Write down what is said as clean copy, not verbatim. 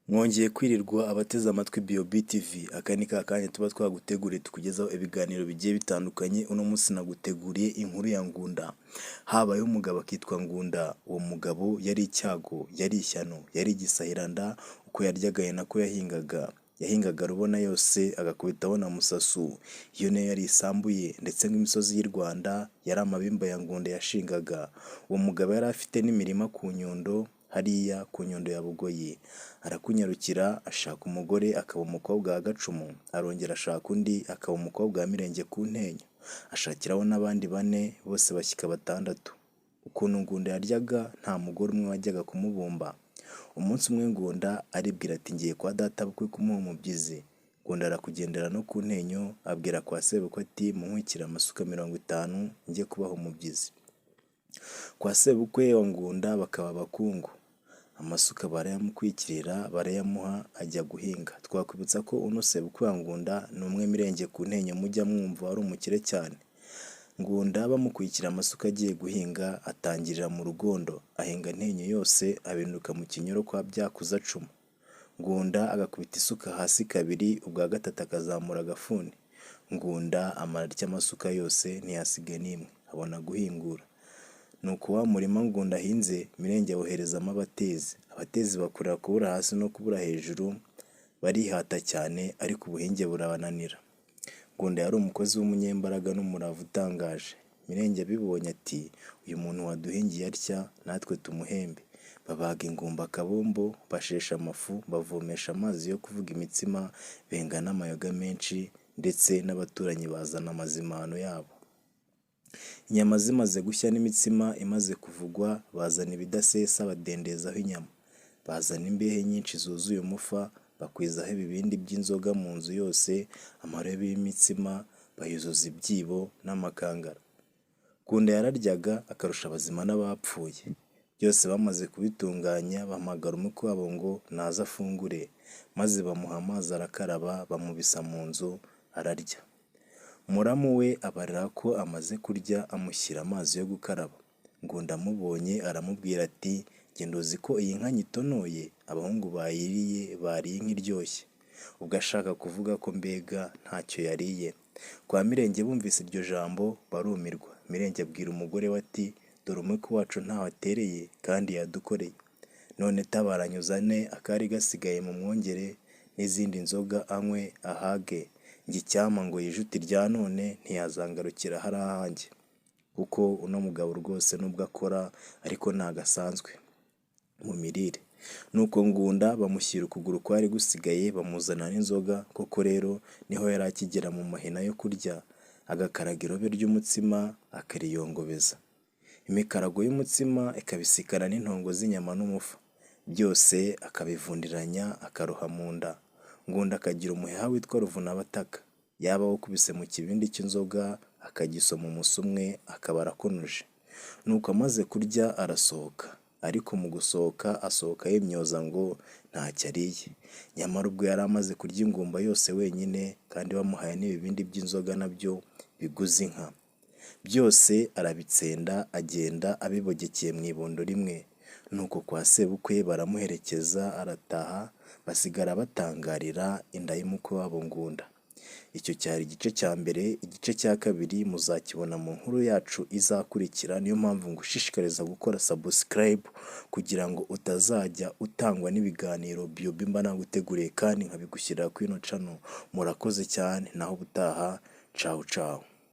Mwongeye kwirirwa abateze amatwi BOB TV, aka ni ka kanya tuba twaguteguriye tukugezaho ibiganiro bigiye bitandukanye, uno munsi naguteguriye inkuru ya Ngunda. Habayeho umugabo akitwa Ngunda, uwo mugabo yari icyago, yari ishyano, yari igisahiranda, uko yaryaga ni nako yahingaga. Yahingaga rubona yose agakubitaho na musasu, iyo niyo yari isambu ye ndetse nk'imisozi y'i Rwanda yari amabimba ya Ngunda yashingaga. Uwo mugabo yari afite n'imirima ku Nyundo, hariya ku Nyundo ya Bugoyi. Arakunyarukira ashaka umugore akaba umukobwa wa Gacumu, arongera ashaka undi akaba umukobwa wa Mirenge ku Ntenyo, ashakiraho n'abandi bane bose bashyika batandatu. Ukuntu Ngunda yaryaga nta mugore umwe wajyaga kumubumba. Umunsi umwe Ngunda aribwira ati ngiye kwa databukwe kumuha umubyizi. Ngunda arakugendera no ku Ntenyo abwira kwa sebukwe ati munkwikire amasuka 50 njye kubaha umubyizi. Kwa sebukwe wa Ngunda bakaba abakungu. Amasuka barayamukwikirira barayamuha ajya guhinga. Twakwibutsa ko uno sebukwe wa Ngunda ni umwe Mirenge ku Ntenyo mujya mwumva wari umukire cyane. Ngunda bamukwikira amasuka agiye guhinga atangirira mu Rugondo, ahinga Ntenyo yose abinduka mu Kinyoro kwa Byakuzacumu. Ngunda agakubita isuka hasi kabiri, ubwa gatatu akazamura agafuni. Ngunda amara atya amasuka yose ntiyasiga n'imwe, abona guhingura. Nuko wa murima Ngunda ahinze Mirenge awoherezamo abatezi. Abatezi bakurira kubura hasi no kubura hejuru, barihata cyane ariko ubuhinge burabananira. Ngunda yari umukozi w'umunyembaraga n'umurava utangaje. Mirenge abibonye ati uyu muntu waduhingiye atya natwe tumuhembe. Babaga ingumba akabombo, bashesha amafu, bavomesha amazi yo kuvuga imitsima, benga n'amayoga menshi ndetse n'abaturanyi bazana amazimano yabo. Inyama zimaze gushya n'imitsima imaze kuvugwa, bazana ibidasesa badendezaho inyama. Bazana imbehe nyinshi zuzuye umufa, bakwizaho ibibindi by'inzoga mu nzu yose, amarobe y'imitsima bayuzuza ibyibo n'amakangara. Ngunda yararyaga akarusha abazima n'abapfuye. Byose bamaze kubitunganya bahamagara umukwe wabo ngo naze afungure, maze bamuha amazi arakaraba, bamubisa mu nzu ararya. Muramu we abarira ko amaze kurya amushyira amazi yo gukaraba. Ngunda amubonye aramubwira ati genda uzi ko iyi nka nyitonoye abahungu bayiriye bariye inka iryoshye. Ubwo ashaka kuvuga ko mbega ntacyo yariye. Kwa Mirenge bumvise iryo jambo barumirwa. Mirenge abwira umugore we ati dore umukwe wacu ntaho atereye kandi yadukoreye. None tabaranya uzane akari gasigaye mu mwongere n'izindi nzoga anywe ahage. Njye icyampa ngo yijute irya none ntiyazangarukira hari ahanjye. Kuko uno mugabo rwose nubwo akora ariko ntago asanzwe mu mirire. Nuko Ngunda bamushyira ukuguru kwari gusigaye bamuzanira n'inzoga, koko rero niho yari akigera mu mahina yo kurya, agakaraga irobe ry'umutsima akariyongobeza. Imikarago y'umutsima ikabisikana n'intongo z'inyama n'umufa, byose akabivundiranya akaroha mu nda. Ngunda akagira umuheha witwa Ruvunabataka, yaba awukubise mu kibindi cy'inzoga akagisoma umusi umwe akaba arakonuje. Nuko amaze kurya arasohoka, ariko mu gusohoka asohoka yimyoza ngo ntacyo ariye. Nyamara ubwo yari amaze kurya ingumba yose wenyine kandi bamuhaye n'ibibindi by'inzoga nabyo biguze inka. Byose arabitsenda agenda abibogekeye mu ibondo rimwe. Nuko kwa sebukwe baramuherekeza arataha, basigara batangarira inda y'umukwe wabo Ngunda. Icyo cyari igice cya mbere, igice cya kabiri muzakibona mu nkuru yacu izakurikira, niyo mpamvu ngushishikariza gukora subscribe kugira ngo utazajya utangwa n'ibiganiro BOB mba naguteguriye kandi nkabigushyirira kuri ino channel. Murakoze cyane, naho ubutaha, cawu cawu.